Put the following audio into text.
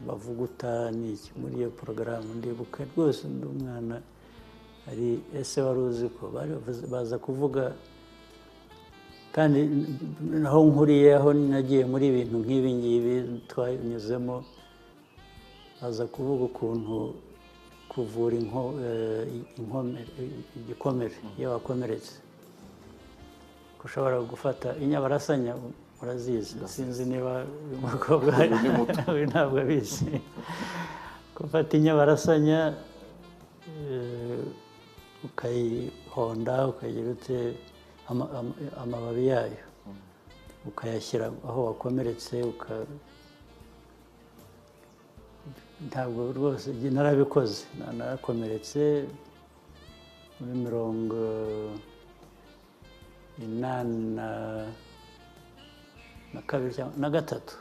Bavuguta n'iki muri iyo porogaramu. Ndibuka rwose ndi umwana, hari ese wari uzi ko baza kuvuga, kandi aho nkuriye, aho nagiye muri ibintu nk'ibi ngibi twanyuzemo, baza kuvuga ukuntu kuvura igikomere iyo wakomeretse, ushobora gufata inyabarasanya. Urazizi? Sinzi niba uyu mukobwa we ntabwo abizi. Gufata inyabarasanya, ukayihonda, ukagira ute, amababi yayo ukayashyira aho wakomeretse. Ntabwo rwose narabikoze, narakomeretse muri 82 cyangwa na gatatu.